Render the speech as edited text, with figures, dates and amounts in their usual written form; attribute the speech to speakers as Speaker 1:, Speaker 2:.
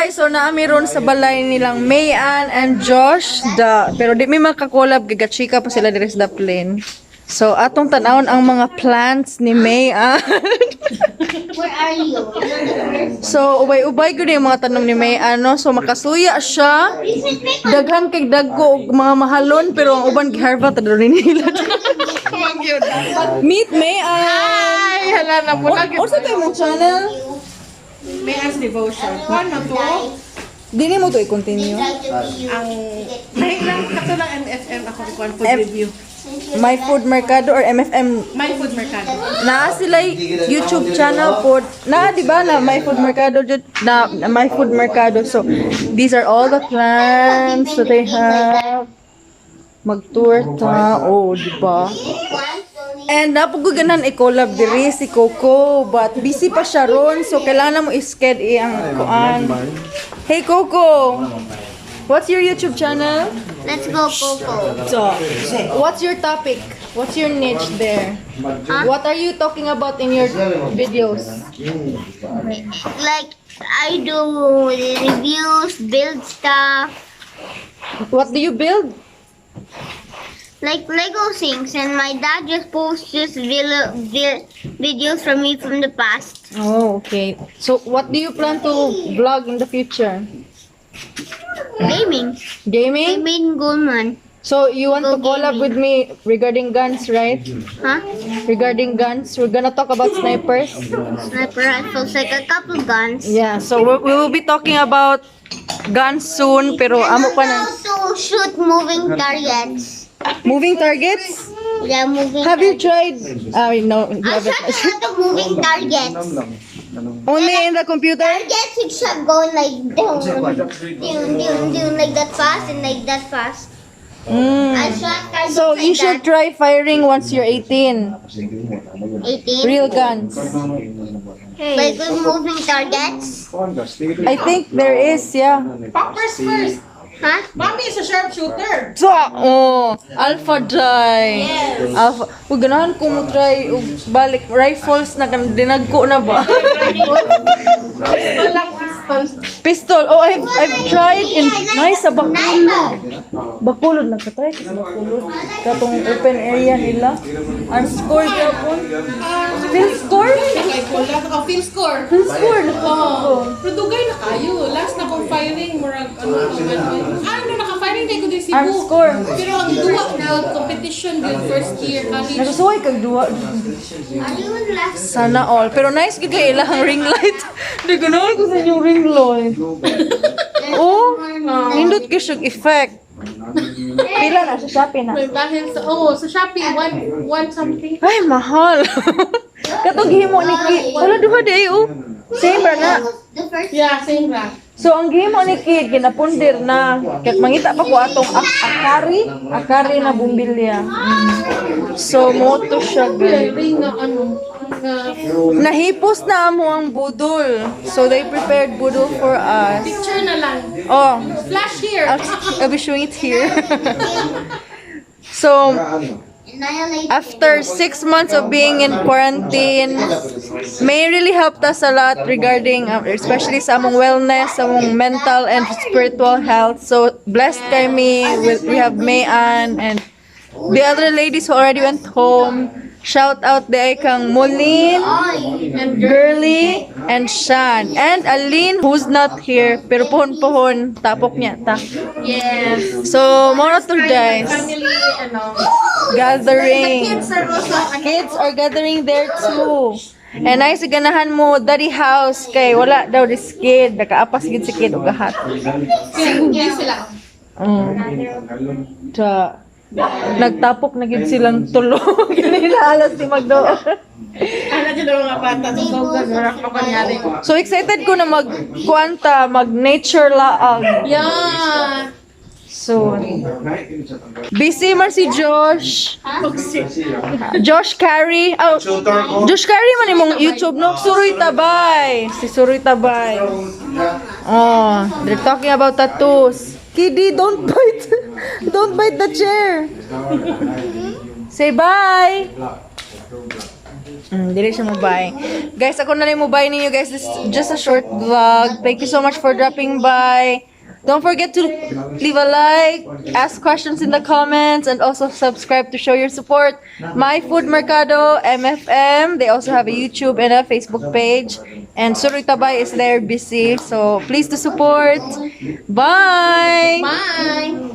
Speaker 1: Guys, so naa mi ron sa balay nilang Mayan and Josh da, pero di mi makakolab kay gachika pa sila diri sa plane. So atong tan-awon ang mga plants ni Mayan.
Speaker 2: Where are you? You're the first.
Speaker 1: So ubay-ubay gud yung mga tanom ni Mayan, no. So makasuya siya. Daghan kay dagko og mga mahalon, pero ang uban giharvest ta rin nila. Meet Mayan.
Speaker 3: Ay, hala na po.
Speaker 1: Unsa kay mong channel?
Speaker 3: May as devotion. Kuan na to.
Speaker 1: Dili mo to i-continue.
Speaker 2: Try to be you.
Speaker 3: Ang may lang kato lang MFM ako kuan food review.
Speaker 1: My Food Mercado or MFM?
Speaker 3: My Food Mercado.
Speaker 1: Naa sila YouTube channel po. Na, di ba na My Food Mercado jud na My Food Mercado. So these are all the plants that they have. Mag-tour ta. Oh, di ba? And napugo ganan i-collab diri si Coco, but busy pa siya ron, so kailangan mo i-sched iyang kuan. Hey Coco. What's your YouTube channel?
Speaker 2: Let's go, Coco.
Speaker 1: So, what's your topic? What's your niche there? What are you talking about in your videos?
Speaker 2: Like, I do reviews, build stuff,
Speaker 1: What do you build?
Speaker 2: Like Lego things, and my dad just posts just videos from me from the past.
Speaker 1: Oh, okay. So, what do you plan to vlog in the future?
Speaker 2: Gaming.
Speaker 1: Gaming?
Speaker 2: Gaming Goldman.
Speaker 1: So, you want to
Speaker 2: Go
Speaker 1: collab
Speaker 2: gaming.
Speaker 1: With me regarding guns, right?
Speaker 2: Huh?
Speaker 1: Regarding guns, we're gonna talk about snipers.
Speaker 2: Sniper rifles, like a couple guns.
Speaker 1: Yeah, so we will be talking about guns soon, pero amo pa na.
Speaker 2: How to shoot moving targets.
Speaker 1: Moving targets?
Speaker 2: Yeah, moving.
Speaker 1: Have you tried? No, you
Speaker 2: I
Speaker 1: haven't.
Speaker 2: shot a lot of moving targets.
Speaker 1: Only in the computer?
Speaker 2: Targets which are going like down, down, down, down, like that fast and like that fast. I shot targets
Speaker 1: So
Speaker 2: like
Speaker 1: you should
Speaker 2: that.
Speaker 1: Try firing once you're 18.
Speaker 2: 18.
Speaker 1: Real guns.
Speaker 2: Like with moving targets.
Speaker 1: I think there is, yeah.
Speaker 3: Poppers first.
Speaker 2: Huh?
Speaker 3: Mommy is a sharpshooter.
Speaker 1: So, oh, Alpha Dry. Alpha. Uy, ganahan ko mo try og balik rifles na kan dinagko na ba?
Speaker 3: Pistol lang, pistol.
Speaker 1: Pistol. Oh, I've tried in nice sa Bacolod. Bacolod nagka-try ko sa Bacolod. Katong open area nila. Armscor gyapon. Field score?
Speaker 3: Kay ko lang. Oh, field score.
Speaker 1: Field score.
Speaker 3: Oh, pero dugay na kayo. Last na kong firing, murag, ano, ano, ano, naka-firing na ko din Cebu.
Speaker 1: Armscor.
Speaker 3: Pero ang duwa na competition din first year college.
Speaker 1: Nagsusuway kag duwa.
Speaker 2: Are you in last?
Speaker 1: Sana all. Pero nice gyud kay ilang ring light. Di ganahan ko sa inyong ring light. Oh, nindot kay siyang effect. Pila na sa Shopee na?
Speaker 3: May dahil sa, oh, sa Shopee, one, one something.
Speaker 1: Ay, mahal. Katong gihimo ni Ki. Wala duha di ay oh. Same ra na.
Speaker 2: The first
Speaker 3: Yeah, same ra.
Speaker 1: So ang gihimo ni Kid ginapundir na ket mangita pa ko atong akari, akari na bumbilya. So moto siya, guys.
Speaker 3: Ring na ano, na
Speaker 1: Nahipos na amo ang budol. So they prepared budol for us.
Speaker 3: Picture na lang.
Speaker 1: Oh,
Speaker 3: Flash here.
Speaker 1: I'll be showing it here. So
Speaker 2: annihilate.
Speaker 1: After 6 months of being in quarantine, May really helped us a lot regarding, especially sa among wellness, sa among mental and spiritual health. So blessed kami. We have May Ann and the other ladies who already went home. Shout out diay kang Molin, Girly, and Shan. And Aline, who's not here, pero pohon-pohon, tapok niya. Ta.
Speaker 3: Yes.
Speaker 1: So, mao na to, guys.
Speaker 3: Family, ano.
Speaker 1: Gathering.
Speaker 3: Kids are also, ano,
Speaker 1: Kids are gathering there too. And ay ganahan mo daddy house kay wala daw this kid, nakaapas gid si kid og gahat.
Speaker 3: Hindi sila.
Speaker 1: Ta nagtapok na gid silang tulo. Ganila alas ni Magdo.
Speaker 3: Ano dyan ang mga bata sa sobrang harap na kanyari.
Speaker 1: So excited ko na mag kuanta, mag nature laag.
Speaker 3: Yeah.
Speaker 1: Soon. Busy man si Josh. Josh Carey. Oh, Josh Carey man imong YouTube, no? Suroy Tabay. Si Suroy Tabay. Oh, they're talking about tattoos. Kiddy, don't bite. Don't bite the chair. Say bye. Dili siya mo buy. Guys, ako na lang mo buy ninyo, guys. This is just a short vlog. Thank you so much for dropping by. Don't forget to leave a like, ask questions in the comments, and also subscribe to show your support. My Food Mercado, MFM. They also have a YouTube and a Facebook page. And Suroy Tabay is there busy. So please to support. Bye!
Speaker 2: Bye.